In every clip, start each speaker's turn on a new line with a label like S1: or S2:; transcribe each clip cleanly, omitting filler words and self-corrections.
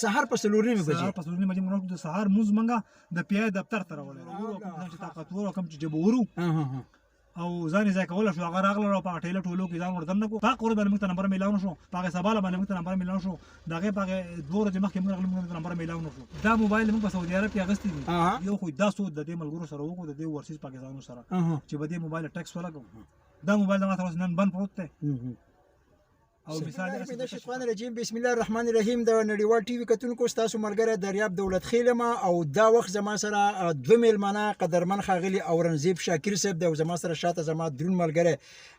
S1: سهار په 4:30 بجې.
S2: سهار په 4:30 بجې موږ د سهار موږ منګه د پی دفتر ته راولې، کوم چې طاقتور او کوم چې جبورو او ځان یې ځای کولی شو، هغه راغله او په هغه ټیله ټولو کې ځان ور دننه کړو. په هغه ورځ باندې موږ ته نمبر میلاو نه شو، په هغې سبا باندې موږ ته نمبر میلاو شو، د هغې په هغې 2 ورځې مخکې موږ راغلو، موږ ته نمبر میلاو نه شو. دا موبایل موږ په سعودي عرب کې اخیستی دي. یو خو دا سوچ د دې ملګرو سره وکړو، د دې اوورسیز پاکستانو سره، چې په دې موبایل ټیکس ولګو. دا موبایل زما تر اوسه نن بند پروت دی. او مثال
S1: من الشیطان الرجیم، بسم الله الرحمن الرحیم. د نړیوال ټي وي کتونکو، ستاسو ملګری دریاب دولت خیل ما او دا وخت زما سره دوه میلمانه قدرمن ښاغلی اورنګزیب شاکر صاحب دی او زما سره شاته زما درون ملګری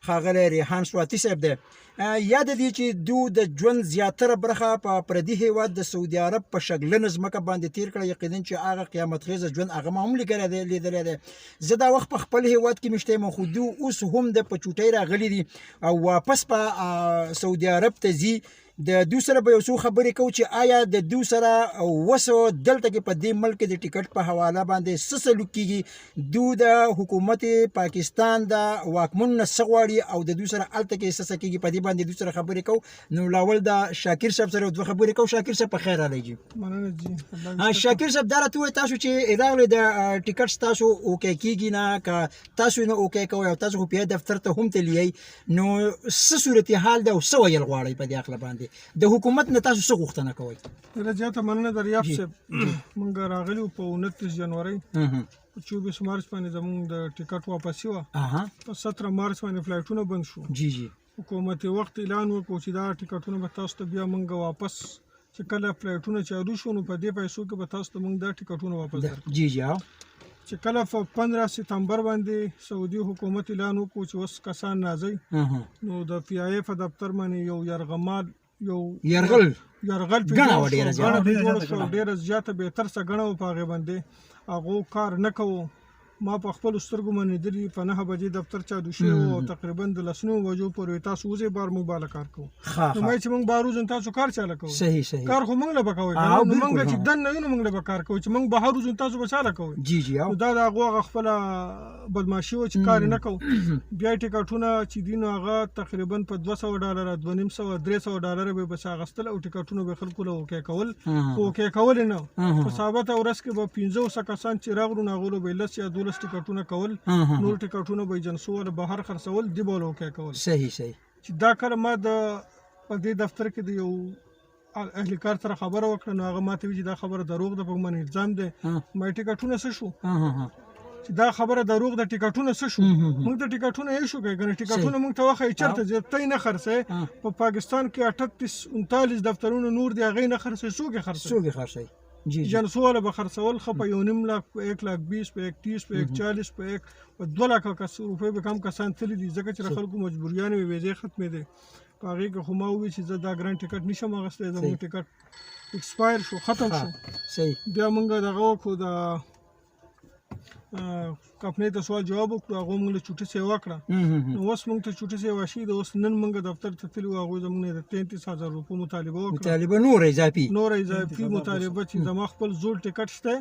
S1: ښاغلی ریحان سواتی صاحب دی. یاد دي چې دو د ژوند زیاتره برخه په پردي هیواد د سعودي عرب په شګلنه ځمکه باندې تیر کړه. یقینا چې هغه قیامت خیزه ژوند هغه ما هم لیکلی دی، لیدلی دی. زه دا وخت په خپل هیواد کې مشته یم، خو دو اوس هم د په چوټۍ راغلي دي او واپس په سعودي عرب ته ځي. د دوی سره به یو څو خبرې کوو چې آیا د دوی سره اوس دلته کې په دې ملک کې د ټیکټ په حواله باندې څه سلوک کیږي، دوی د حکومت پاکستان د واکمن نه څه غواړي او د دوی سره هلته کې څه څه کیږي، په دې باندې دوی سره خبرې کوو. نو لاول د شاکر صاحب سره دوه خبرې کوو. شاکر صاحب، په خیر راغلی جی.
S3: مننه جی.
S1: شاکر صاحب، دا راته ووایه، تاسو چې راغلی د ټیکټ ستاسو okay کیږي نه، که تاسو نه okay کوئ او تاسو خو بیا دفتر ته هم تللی یئ، نو څه صورتحال دی او څه ویل غواړئ په دې هکله باندې؟ د حکومت نه تاسو څه غوښتنه کوئ؟
S3: ډېره زیاته مننه دریاب صاحب. مونږ راغلي په 29 جنورۍ، په 24 مارچ باندې زمونږ د ټیکټ واپسي وه. په 17 مارچ باندې فلایټونه بند شو.
S1: جی جی
S3: حکومت وخت اعلان وکړو چې دا ټیکټونه به تاسو ته بیا مونږ واپس چې کله فلایټونه چالو شو، نو په دې پیسو کې به تاسو ته مونږ دا ټیکټونه واپس درکړو.
S1: جی جی
S3: چې کله په 15 ستمبر باندې سعودي حکومت اعلان وکړو چې اوس کسان راځي، نو د پی آی اف دفتر باندې یو یرغمال یو
S1: یرغل
S3: یرغل پې
S1: ګڼه
S3: جوړ
S1: وه،
S3: شو،
S1: ډېره زیاته.
S3: ګڼه پې
S2: ډېره
S3: جوړه
S2: زیاته
S3: شوه،
S2: ګڼه.
S3: ډېره زیاته بې ترسه ګڼه وه. په هغې باندې هغو کار نه کوو. ما په خپلو سترګو باندې لیدلي، په 9 بجې دفتر چالو شوی و او تقریبا د 10:30 بجو پورې تاسو وځئ بار، موږ بالا کار کوو. نو ما چې موږ بار وځو، تاسو کار چاله کوئ؟
S1: صحیح صحیح
S3: کار خو موږ له به کوئ که نه؟ نو موږ چې دننه یو، نو موږ له به کار کوو، چې موږ بهر وځو تاسو به چاله کوئ؟
S1: جی جی
S3: نو دا د هغو هغه خپله بدمعاشي وه چې کار یې نه کوو. بیا یې ټیکټونه چې دي، نو هغه تقریبا په 200 ډالره، 250، 300 ډالره به یې بس اخیستل او ټیکټونه به یې خلکو له okay کول، خو okay کول یې نه. په ثابته ورځ کې به 500 کسان چې راغلو، نو هغو له به یې 10 یا 12 ټیکټونه کول، نور ټیکټونه به ایجنسو والا بهر خرڅول، دی به له okay کول.
S1: صحیح صحیح
S3: چې دا کله ما د په دې دفتر کې د یو اهلکار سره خبره وکړه، نو هغه ماته وی چې دا خبره دروغ ده، په موږ باندې الزام دی. ما ټیکټونه څه شو؟ چې دا خبره دروغ ده، ټیکټونه څه شو؟ موږ ته ټیکټونه یې شو کنه، ټیکټونه موږ ته وښایي چېرته ځي، ته یې نه خرڅوې. په پاکستان کې 38 39 دفترونه نور دي، هغه یې نه خرڅوي، څوک یې خرڅوي؟
S1: څوک یې خرڅوي؟ جی جی
S3: جنسو والا به خرڅول، ښه په 1.5 لاک، په 1 لاک 20، په 1.30، په 1.40، په 1، په 2 لاکه کس روپۍ به کم کسان تللي دي، ځکه چې د خلکو مجبوریانې وې، ویزې ختمې دي. په هغې کې خو ما وویل چې زه دا ګران ټیکټ نشم اخیستی، زموږ ټیکټ expire شو، ختم شو. بیا موږ دغه وکړو، د کمپنۍ ته سوال جواب وکړو، هغه موږ له چوټي سیوا کړه. نو اوس موږ ته چوټي سیوا شي د اوس نن موږ دفتر ته تللي وو، هغوی زموږ نه د 33,000 روپو مطالبه وکړه.
S1: مطالبه نور اضافي؟
S3: نور اضافي مطالبه، چې زما خپل زوړ ټیکټ شته،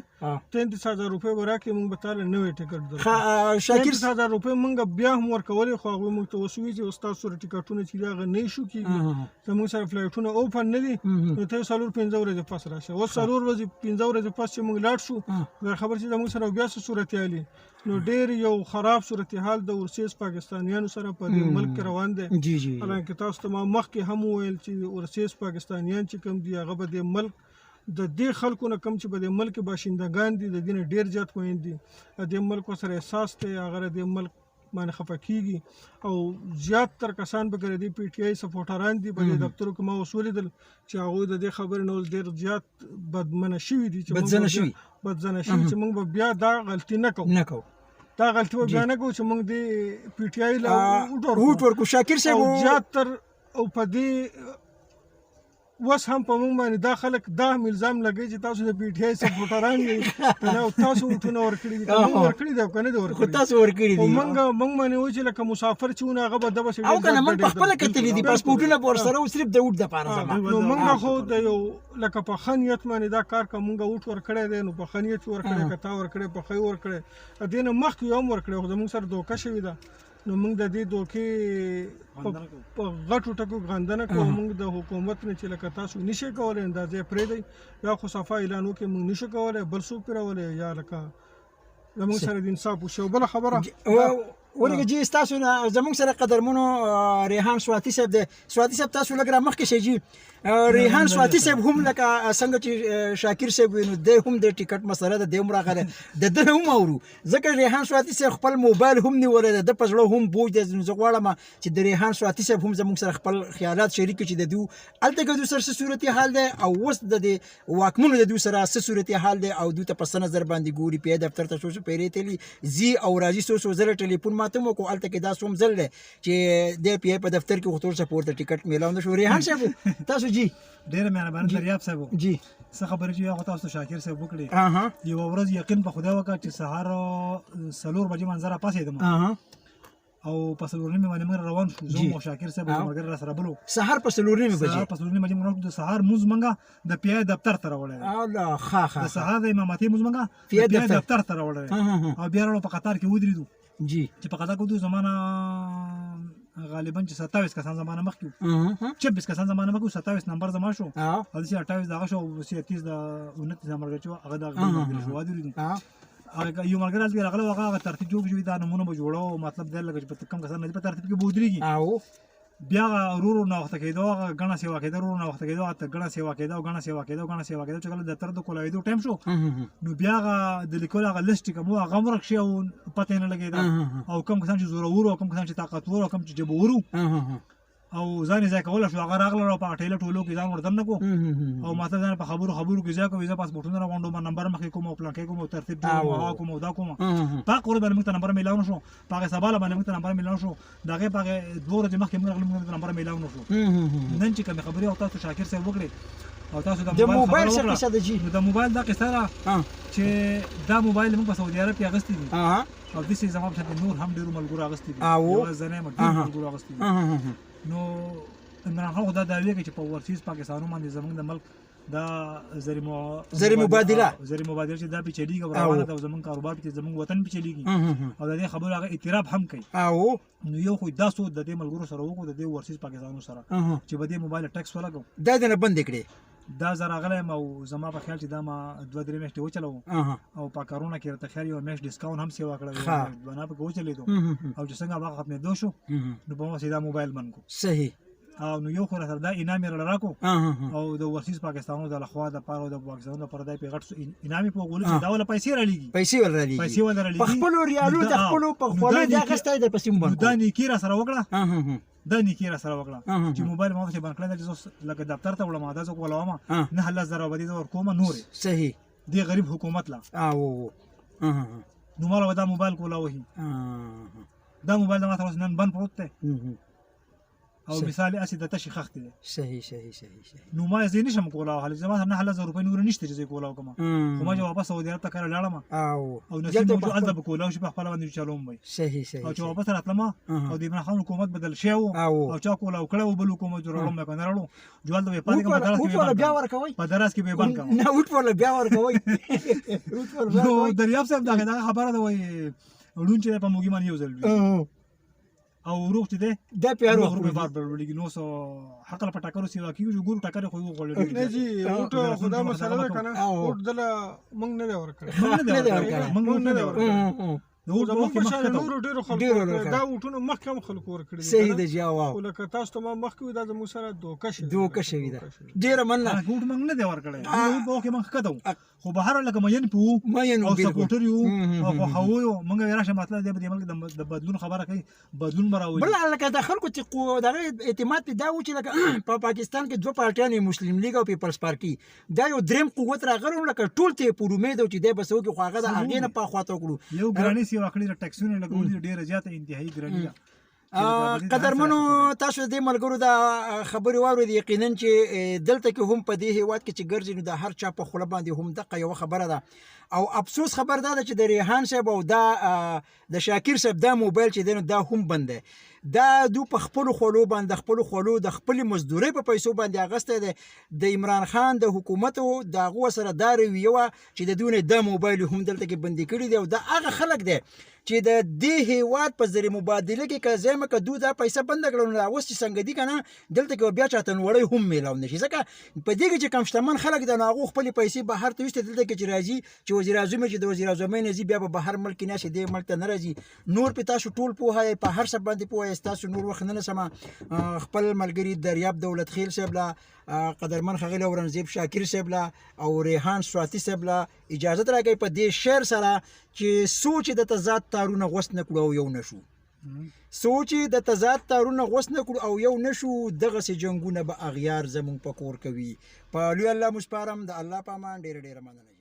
S3: 33,000 روپۍ به راکړې، موږ به تاله نوی ټیکټ درکړو.
S1: شاکر،
S3: 33,000 روپۍ موږ بیا هم ورکولې، خو هغوی موږ ته اوس وویل چې اوس تاسو سره ټیکټونه چې دي هغه نه issue کېږي، زموږ سره فلایټونه open نه دي، نو ته 4-5 ورځې پس راشه. اوس 4 ورځې 5 ورځې پس چې موږ لاړ شو، خدای خبر چې زموږ سره بیا څه صورتحال، نو ډیر یو خراب صورتحال د اورسیز پاکستانیانو سره په دې ملک کې روان دی.
S1: جی جی
S3: حالانکه تاسو ته ما مخکې هم وویل چې اورسیز پاکستانیان چې کوم دي، هغه به دې ملک د دې خلکو نه کوم چې په دې ملک کې باشندګان دي، د دې نه ډیر زیات مهم دي. د دې ملک سره احساس دی، هغه د دې ملک باندې خفه کیږي او زیات تر کسان به د پی ټی آی سپورټران دي. په دې دفترو کې ما اوس ولیدل چې هغوی د دې خبرې نه اوس ډېر زیات بدمنه شوي دي، چې
S1: بدزنه شوي،
S3: بدزنه شوي، چې موږ به بیا دا غلطي نه کوو،
S1: نه کوو،
S3: دا غلطي به بیا نه کوو چې موږ دې پی ټی آی له
S1: ووټ ورکړو. شاکر صاحب،
S3: زیات تر او په دې اوس هم په موږ باندې دا خلک دا هم الزام لګوي چې تاسو د پی ټی آی سپورټران یئ کنه، او تاسو ووټونه ورکړي دي. که موږ ورکړي دي او که نه دي ورکړي،
S1: خو تاسو ورکړي
S3: دي. خو موږ باندې وایي چې لکه مسافر چې ونه هغه به دغسې
S1: او که نه، موږ په خپله کتلي دي پاسپورټونه به ورسره وو، صرف د ووټ دپاره زما.
S3: نو موږ خو د یو لکه په ښه نیت باندې دا کار، که موږ ووټ ورکړی دی نو په ښه نیت ورکړی، که تا ورکړی په ښه یې ورکړی، دې نه مخکې یې هم ورکړی، خو زموږ سره دوکه شوې ده. نو موږ د دې دوکې په غټو ټکو غندنه کوو. موږ د حکومت نه چې لکه تاسو نشئ کولی دا ځای پرېږدئ، یا خو صفا اعلان وکړئ موږ نشو کولی، بل څوک پرې راولئ، یا لکه زموږ سره د انصاف وشي. او بله خبره
S1: ورګه جی، تاسو نه زموږ سره قدرمنو ریحان سواتی صاحب دی. سواتی صاحب تاسو لږ را مخکې شئ جی. ریحان سواتی صاحب هم لکه څنګه چې شاکر صاحب وینو، دی هم د ټیکټ مسله ده، دی هم راغلی، د ده نه هم اورو، ځکه ریحان سواتی صاحب خپل موبایل هم نیولی دی، د په زړه هم بوج دی. زه غواړم چې د ریحان سواتی صاحب هم زموږ سره خپل خیالات شریک کړي چې د دوی هلته کې دوی سره څه صورتحال دی او اوس د دې واکمنو د دوی سره څه صورتحال دی او دوی ته په څه نظر باندې ګوري. پی دفتر ته څو څو پیرې تلي ځي او راځي، څو څو ځله ټلیفون ماته هم وکړو. هلته کې دا څوم ځل دی چې دی پی په دفتر کې، خو تر اوسه پورته ټیکټ میلاو نه شو. ریحان صاحب تاسو جی.
S2: ډېره مهرباني دریاب صاحب
S1: جی.
S2: څه خبرې چې هغه تاسو شاکر صاحب وکړې. یوه ورځ یقین په خدای وکړه چې سهار 4 بجې منظره پاڅېدم او په 4:30 باندې موږ روان شو، زه او شاکر صاحب او ملګری را سره بلو.
S1: سهار په 4:30 بجې؟
S2: سهار په 4:30 بجې موږ د سهار موز منګه د پی دفتر ته راوړی.
S1: الله، ښه ښه.
S2: د سهار د امامتې موز منګه د پی دفتر ته راوړی او بیا راوړو په قطار کې ودرېدو
S1: جی.
S2: چې په قطار کې ودرېدو، زمانه غالبا چې 27 کسان زمانه مخکې وو، 26 کسان زمانه مخکې وو، 27 نمبر زما شو او داسې 28 دغه شو او 30 د 29 نمبر چې هغه دغه ملګری شو، ودرېدو. هغه یو ملګری هلته راغلی و، هغه ترتیب جوړ کړي، دا نمونه به جوړو، مطلب دی لکه چې په کم کسان نه په ترتیب کې به ودرېږي. بیا هغه ورو ورو ناوخته کېدو، هغه ګڼه سیوا کېده، ورو ناوخته کېدو، هغه ګڼه سیوا کېده او ګڼه سیوا کېده او ګڼه سیوا کېده، چې کله دفتر د کولاوېدو ټایم شو نو بیا هغه د لیکلو هغه لست چې کوم و هغه هم ورک شي او پته یې نه لګېده، او کم کسان چې زورور او کم کسان چې طاقتور او کم چې جبور او ځان یې ځای کولی شو، هغه راغله او په ټیله ټولو کې ځان ور دننه کړو او ماته ځان په خبرو خبرو کې ځای کوي، زه پاسپورټونه راغونډوم، نمبر مخکې کوم او پلانکی کوم او ترتیب جوړوم او هغه کوم او دا کوم. په هغه ورځ باندې موږ ته نمبر میلاو نه شو، په هغې سبا له باندې موږ ته نمبر میلاو شو، د هغې په هغې 2 ورځې مخکې موږ راغلو، موږ ته نمبر میلاو نه شو. نن چې کومې خبرې او تاسو شاکر صاحب وکړې او تاسو د
S1: موبایل څه قصه ده جی؟
S2: نو د موبایل دا قصه ده چې دا موبایل موږ په سعودي عرب کې اخیستي دي او داسې زما په شان نور هم ډېرو ملګرو اخیستي دي، یوازې زه نه یم، ډېرو ملګرو اخیستي دي. نو عمران خان خو دا دعوې کوي چې په اوورسیز پاکستانو باندې زمونږ د ملک دا زری
S1: مبادله
S2: چې دا پې چلیږي او روانه ده او زمونږ کاروبار پې، زمونږ وطن پې چلیږي او د دې خبرو هغه اعتراف هم کوي. نو یو خو دا سوچ د دې ملګرو سره وکړو، د دې اوورسیز پاکستانو سره چې په دې موبایل ټیکس ولګو،
S1: دا دې نه بند کړې.
S2: دا زه راغلی یم او زما په خیال چې دا ما 2-3 میاشتې وچلوو او په کرونا کې راته خیال یوه میاشت ډسکاونټ هم سیوا کړی، دوه نه پکې وچلېدو او چې څنګه هغه ختمېدو شو نو په ما دا موبایل بند کړو.
S1: صحیح.
S2: او نو یو خو راسره دا انعام یې راکړو او د اوورسیز پاکستانو د لخوا د پاره او د پاکستانو د پاره دا پې غټ انعام یې په غولو چې دا وله پیسې رالیږي،
S1: پیسې ول رالیږي،
S2: پیسې ول رالیږي
S1: په خپلو ریالو د خپلو په خولو دا اخیستی دی پسې مو بند
S2: کړو. دا نیکي راسره وکړه، دا نیکي را سره وکړه چې موبایل ما پسې بند کړی دی چې زه لکه دفتر ته وړم، دا زه کولوم 9,000 به دې زه ورکوم نورې.
S1: صحیح.
S2: دې غریب حکومت له نو ما له دا موبایل کولا وهي، دا موبایل ما تر اوسه نن بند پروت دی او مثال یې هسې د تشې خښتې دی.
S1: صحیح صحیح صحیح صحیح.
S2: نو ما یې زه نه شم کولا وهلی، زما سره 9,000 روپۍ نورې نشته چې زه یې کولا وکړم، خو ما چې واپس سعودي عرب ته کله لاړم او نصیب مو هلته به کولا شي په خپله باندې چلوم وای.
S1: صحیح صحیح.
S2: او چې واپس راتلم او د عمران خان حکومت بدل شوی و او چا کولا وکړی و بل حکومت جوړولم که نه راوړو، جو هلته به یې پاتې کړم، په دراز کې به یې بند کړم، په دراز کې به یې بند کړم.
S1: نه وټ ورله بیا ورکوئ.
S2: نو دریاب صاحب دغه خبره ده، وایي ړوند چې دی په موږي باندې یو ځل وي او روغ چې دی
S1: دا په هر
S2: وخت په بار بار لګي، نو سو حق په ټکرو سیوا کیږي، چې ګورو ټکر خو یو غوړل.
S3: نه جی، ووټ خو دا مسله ده کنه، ووټ دله مونږ نه دی ورکړی،
S2: مونږ نه دی ورکړی.
S3: د ووټ مخکې نورو ډېرو خلکو دا ووټونه مخکې هم خلکو ورکړي.
S1: صحیح دی جی.
S3: خو لکه تاسو ته ما مخکې دا زموږ سره دوکه شوې،
S1: دوکه شوې ده. ډېره مننه.
S2: ووټ مونږ نه دی ورکړی، ووټ په وخت کې مونږ ښکته وو، خو بهر لکه مین په وو او سپورټر یو او خوښوو یو، مونږ یې راشه مطلب دی په دې ملک د بدلون خبره کوي، بدلون به راولي.
S1: بل لکه د خلکو چې دغه اعتماد پې دا و چې لکه په پاکستان کې 2 پارټیانې، مسلم لیګ او پیپلز پارټي، دا یو دریم قوت راغلی لکه ټول ته یې پر امید و چې دی به څه وکړي، خو هغه د هغې نه په خواته وکړو.
S2: یو ګراني سیوا کړې ده، ټیکسونه لګولي دي، ډېره زیاته انتهایي ګراني ده.
S1: قدرمنو تاسو د دې ملګرو دا خبرې واورېدې، یقینا چې دلته کې هم په دې هیواد کې چې ګرځي نو د هر چا په خوله باندې هم دقه یوه خبره ده او افسوس خبر دا ده چې د ریحان صاحب او دا د شاکر صاحب دا موبایل چې دی نو دا هم بند دی. دا دو په خپلو خولو باندې د خپلو خولو د خپلې مزدورۍ په پیسو باندې اغستی دی. د عمران خان د حکومت د هغو سره دا رویه وه چې د دوی نه دا موبایل هم دلته کې بندي کړي دي، او دا هغه خلک دی چې د دې هیواد په زر مبادله کې که زیمه که دوی دا پیسه بنده کړه نو اوس چې څنګه دي که نه دلته کې بیا چاته نوړی هم میلاو نشي، ځکه په دې کې چې کم شتمن خلک دي نو هغو خپلې پیسې بهر ته ویستې. دلته کې چې راځي چې وزیر اعظم چې د وزیر اعظمۍ نه ځي بیا به بهر ملک کې نه شي، دې ملک ته نه راځي. نور په تاسو ټول پوهه یئ، په هر څه باندې پوهه یئ، ستاسو نور وخت نه نیسم. خپل ملګري دریاب دولت خیل صاحب له، قدرمن ښاغلي اورنګزیب شاکر صاحب له او ریحان سواتی صاحب له اجازت راکړئ په دې شعر سره چې سوچ د تضاد تارونه غوڅ نه کړو او یو نه شو، سوچ د تضاد تارونه غوڅ نه کړو او یو نه شو، دغسې جنګونه به اغیار زموږ په کور کوي. په لوی الله مو سپارم، د الله په امان. ډېره ډېره مننه.